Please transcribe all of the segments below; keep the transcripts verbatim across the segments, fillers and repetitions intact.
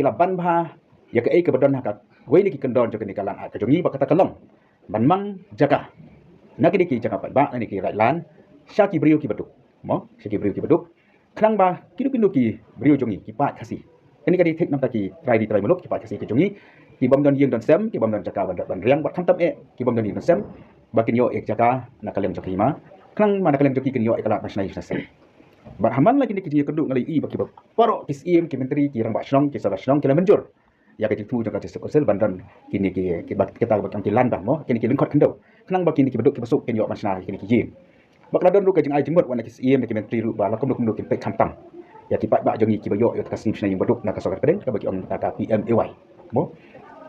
ki la ban bha ïa kaei kaba don ha kawei na ki kyndon jong kane ka Land Act ka jong ngi, ba kata ka long ban mang jaka na kine ki jaka paidbah, na kine ki raid land, sha ki briew kiba duk, mo, sha ki briew kiba duk. Khnang ba kino kino ki briew jong ngi ki paid Khasi, kane ka dei thik namta ki trai ri trai muluk, ki paid Khasi ki jong ngi, ki bym don ïing don sem, ki bym don jaka ban, ban riang, bad khamtam eh ki bym don ïing don sem, ba kin ïoh ïa ka jaka na ka liang jong ka hima, khnang ba na ka liang jong ki kin ïoh ïa ka lad ban shna ïing shna sem. Bad ha man la kine ki jingïakynduh nga la ïohi ba kiba baroh ki Syiem, ki Myntri, ki Rangbah Shnong, ki Sordar Shnong ki la mynjur ïa ka jingthmu jong ka District Council ban don kine ki, kiba, kita ba ki ong ki land bank, mo, kine ki lyngkhot khyndew, khnang ba kine kiba duk kiba suk kin ïoh ban shna ïa kine ki ïing. Bad ka la don ruh ka jingai jingmut wat na ki Syiem na ki Myntri ruh ba la kumno kumno kin peit khamtam ïa ki paidbah jong ngi kiba ïoh ïa ka skim shna ïing baduk na ka sorkar pdeng kaba ki ong ka P M A Y, mo.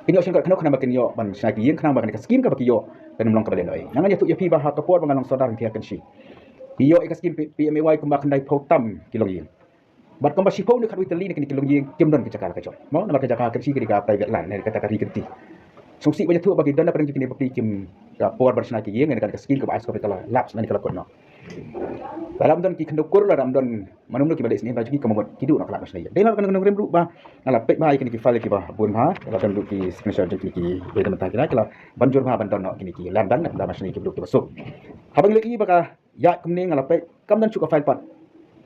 Kin ïoh shongkot khyndew khnang ba kin ïoh ban shna ki ïing, khnang ba kane ka skim kaba ki ïoh kan ym long kaba lehnohei. Nga ngan ïathuh ïa phi ba ha ka por ba nga long sordar, nga thiah kynshi, ki ïoh ïa ka skim P-, P M A Y kumba khyndaiphew tam ki longïing. Bad kumba shiphew ne khatwei tylli na kine ki longïing kim don ki jaka la ka jong, mo, namar ka jaka ka kynshi ka dei ka private land, ne kata ka ri kynti. Sngewsih ban ïathuh ba ki don na pdeng jong kine bapli kim, ka por ban shna ki ïing ne ka skim kaba ai sngewbha ka la lapse ne ka la kut noh. Lada ym don ki khyndew kur, lada ym don mano mano kiba leh sngewbha jong ki, ka mut ki duh noh ka lad ban shna ïing. Dei na ka nongrim ruh ba nga la peit bha ïa kine ki file kiba bun bha, la don ruh ki signature jong kine ki, ba mynta ki la, ki la ban jur bha ban don noh kine ki land bank na ka bynta ban shna ïing kiba duk kiba suk. Haba ngi la ïohi ba ka ïaid kumne, nga la peit kam don shuh ka file pat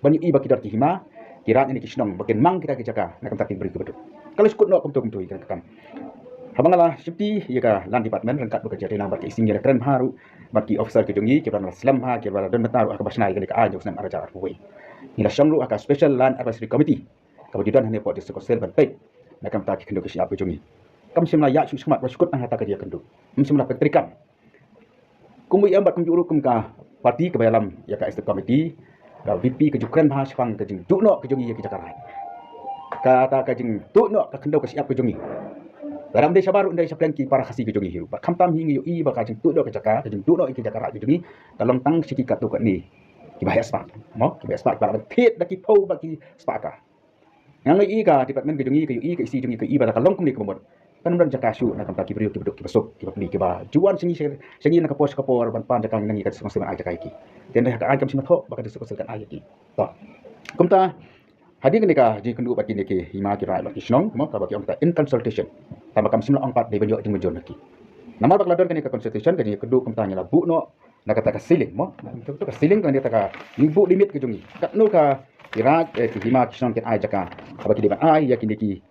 ban ïohi ba ki don ki hima, ki raid ne ki shnong ba kin mang kita ki jaka na ka bynta ki briew kiba duk. Ka la shu kut noh kumto kumto ïa kane ka kam. Haba nga la shimti ïa ka Land Department ryngkat bad ka Jingïatreilang bad ka E C, ngi la kren bha ruh bad ki officer ki jong ngi kiba la slem bha, kiba la don bynta ruh ha kaba shna ïa kane ka aiñ jong u snem ar hajar arphew wei. Ngi la shong ruh ha ka Special Land Advisory Committee kaba ju don hangne hapoh District Council ban peit na ka bynta ki khyndew ki shyiap ki jong ngi. Kam shym la ïaid shuh shakhmat ba shu kut tang ha kata ka jingïakynduh. Kam shym la pyntreikam. Kumba ïa bad kumjuh ruh kum ka party kaba ïalam ïa ka Executive Committee, ka V P ka ju kren bha shaphang ka jingduh noh ka jong ngi ïa ki jaka raid. Kata ka jingduh noh ka khyndew ka shyiap ka jong ngi, lada ym dei shabar ruh, ym dei shaphang ki para Khasi ka jong ngi hi ruh. Bad khamtam hi ngi ïohi ba ka jingduh noh ka jaka, ka jingduh noh ïa ki jaka raid ka jong ngi ka long tang sha ki katto katne kiba heh spah, mo, kiba heh spah, kiba la ban thied da ki phew bad ki spah acre. Nga ngi ïohi ka department ka jong ngi, ka ïohi ka E C jong ngi, ka ïohi ba la ka long kumne kaba mut, kan ym don jaka shuh na ka bynta ki briew kiba duk kiba suk, kiba pli, kiba ju wan sha ngi sha, sha ngi na ka por sha ka por ban pan jaka na ngi, ka District Council ban ai jaka ïa ki. Te ynda ha ka aiñ kam shym la thoh ba ka District Council kan ai ïa ki. To, kumta hadien kane ka jingïakynduh bad kine ki hima, ki raid bad ki shnong, mo, kaba ki ong ta in consultation, tangba kam shym la ong pat dei ban ïoh jingmynjur na ki. Namar ba ka la don kane ka consultation, ka jingïakynduh, kumta ngi la buh noh na kata ka ceiling, mo. Kata ka ceiling, kane kata ka, ngi buh limit ka jong ngi katno ka, ki raid, eh, ki hima, ki shnong kin ai jaka, haba ki dei ban ai ïa kine ki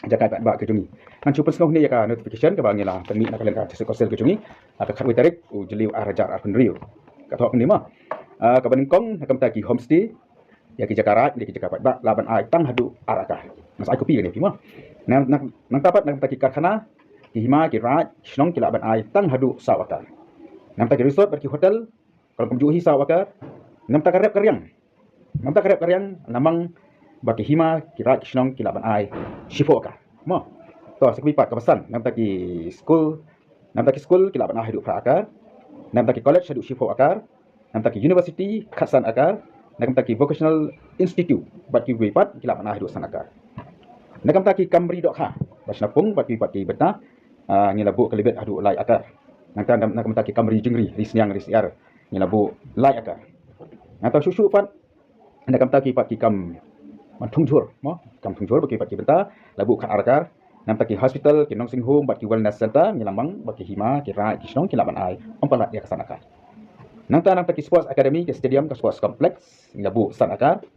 jaka paidbah ka jong ngi. Ngan shu pynsngew hangne ïa ka notification kaba ngi la pynmih na ka liang ka District Council ka jong ngi ha ka khatwei tarik u Jylliew ar hajar arphew hynriew. Ka thoh kumne, mo. Ah, kaba nyngkong na ka bynta ki homestay, ïa ki jaka raid, ïa ki jaka paidbah, lah ban ai tang haduh ar acre. Nga sa ai copy kane ïa phi, mo. Na, na, nangta pat na ka bynta ki karkhana, ki hima, ki raid, ki shnong ki lah ban ai tang haduh saw acre. Na ka bynta ki resort bad ki hotel, ka long kumjuh hi, saw acre. Na ka bynta ka rep ka riang, na ka bynta ka rep ka riang, namar ba ki hima, ki raid, ki shnong ki lah ban ai shiphew acre, mo. To, sa kawei pat, kaba san, na ka bynta ki skul, na ka bynta ki skul ki lah ban ai haduh phra acre. Na ka bynta ki college haduh shiphew acre. Na ka bynta ki university khatsan acre. Na ka bynta ki vocational institute bad kiwei pat ki lah ban ai haduh san acre. Na ka bynta ki kam ri dohkha, ba shna pung bad kiwei pat ki bynta, ah, ngi la buh ka limit haduh lai acre. Na ka bynta, na ka bynta ki kam ri jingri, ri sniang, ri syiar, ngi la buh lai acre. Nangta shuh shuh pat, na ka bynta ki pat ki kam ban thung jhur, mo, kam thung jhur bad kiwei pat ki bynta, la buh khatar acre. Na ka bynta ki hospital, ki nursing home bad ki wellness center, ngi la mang ba ki hima, ki raid, ki shnong ki lah ban ai ym palat ïa ka san acre. Nangta, na ka bynta ki sports academy, ki stadium, ka sports complex, ngi la buh san acre.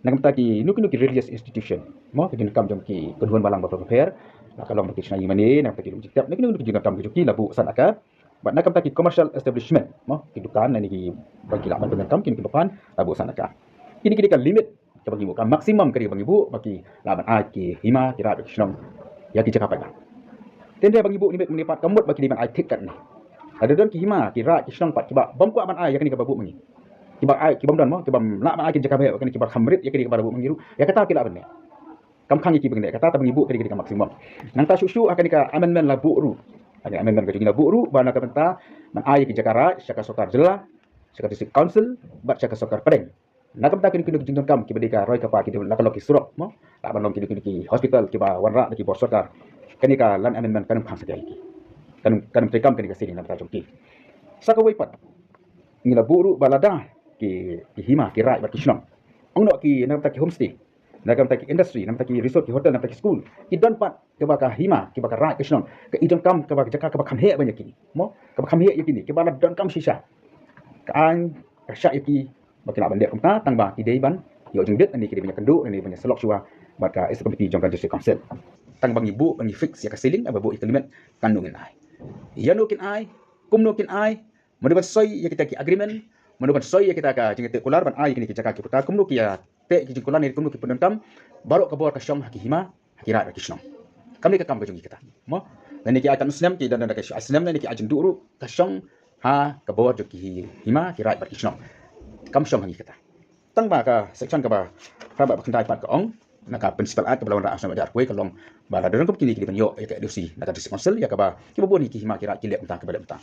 Na ka bynta kino kino ki religious institution, mo, ki jingdonkam jong ki kynhun balang bapher bapher, la ka long ba ki shna ïing mane, na ka bynta ki lum jingtep, na kino kino ki jingdonkam ki jong ki, la buh san acre. Bad na ka bynta ki commercial establishment, mo, ki dukan, na kine kiba ki lah ban pyndonkam, kine kiba pan, la buh san acre. Kine, kine ki dei ka limit kaba ngi buh, ka maximum ka dei ba ngi buh ba ki lah ban ai ki hima, ki raid, ki shnong ïa ki jaka paidbah. Te ynda ba ngi buh limit mynne pat, ka mut ba ki dei ban ai thik katne. Lada don ki hima, ki raid, ki shnong pat kiba bym kwah ban ai ïa kane kaba buh ma ngi, kiba ai, ki bym don, mo, ki bym lah ban ai ki jaka ba heh, kane kiba kham rit ïa kane kaba la buh ma ngi ruh, ïa kata ki lah ban leh. Kam khang ïa ki ba ngi leh, kata te ba ngi buh ka dei ka maximum. Nangta shuh shuh ha kane ka amendment la buh ruh, ha kane ka amendment ka jong ngi la buh ruh ba na ka bynta ban ai ïa ki jaka raid sha ka sorkar jylla, sha ka District Council bad sha ka sorkar pdeng. Na ka bynta kino kino ki jingdonkam kiba dei ka roi ka par, ki dei, la ka long ki surok, mo, la ban long kino kino ki hospital kiba wanrah da ki bor sorkar, kane ka land amendment kan ym khang satia ïa ki, kan ym, kan ym treikam kane ka ceiling na ka bynta jong ki. Sa kawei pat, ngi la buh ruh ba lada ki, ki hima, ki raid bad ki shnong, ong noh ki, na ka bynta ki homestay, Na ka bynta ki industry, na ka bynta ki resort, ki hotel, na ka bynta ki school, ki don pat kaba ka hima, kaba ka raid ka shnong, ka i donkam kaba ka jaka kaba kham heh ban ïa kine. Mo, kaba kham heh ïa kine, kaba la donkam shisha. Ka aiñ ka shah ïa ki ba ki lah ban leh kumta, tang ba ki dei ban ïoh jingbit, ne ki dei ban ïakynduh, ne ban ïasyllok shuwa bad ka executive committee jong ka District Council. Tang ba ngi buh, ba ngi fix ïa ka ceiling, ba buh ïa ka limit, kano ngin ai, ïano kin ai, kumno kin ai, mano ban soi ïa kita ki agreement, mano ban soi ïa kita ka jingteh kular ban ai ïa kine ki jaka ki puta, kumno ki ïa teh ki jingkular ne kumno ki pyndonkam, baroh ka bor ka shong ha ki hima, ha ki raid bad ki shnong. Kam dei ka kam ka jong ngi kata. Mo? Lane ki ai katno snem, ki don don da ka shi ar snem, lane ki ai jingduh ruh, ka shong ha ka bor jong ki hima, ki raid bad ki shnong. Kam shong ha ngi kata. Tang ba ka section kaba phra bad ba khyndai pat ka ong, na ka Principal Act kaba la wanrah ha u snem ar hajar arphew wei ka long ba lada don kum kine ki dei ban ïoh ïa ka L O C na ka District Council, ïa kaba kiba bun hi ki hima ki raid ki leh kumta, kiba leh kumta.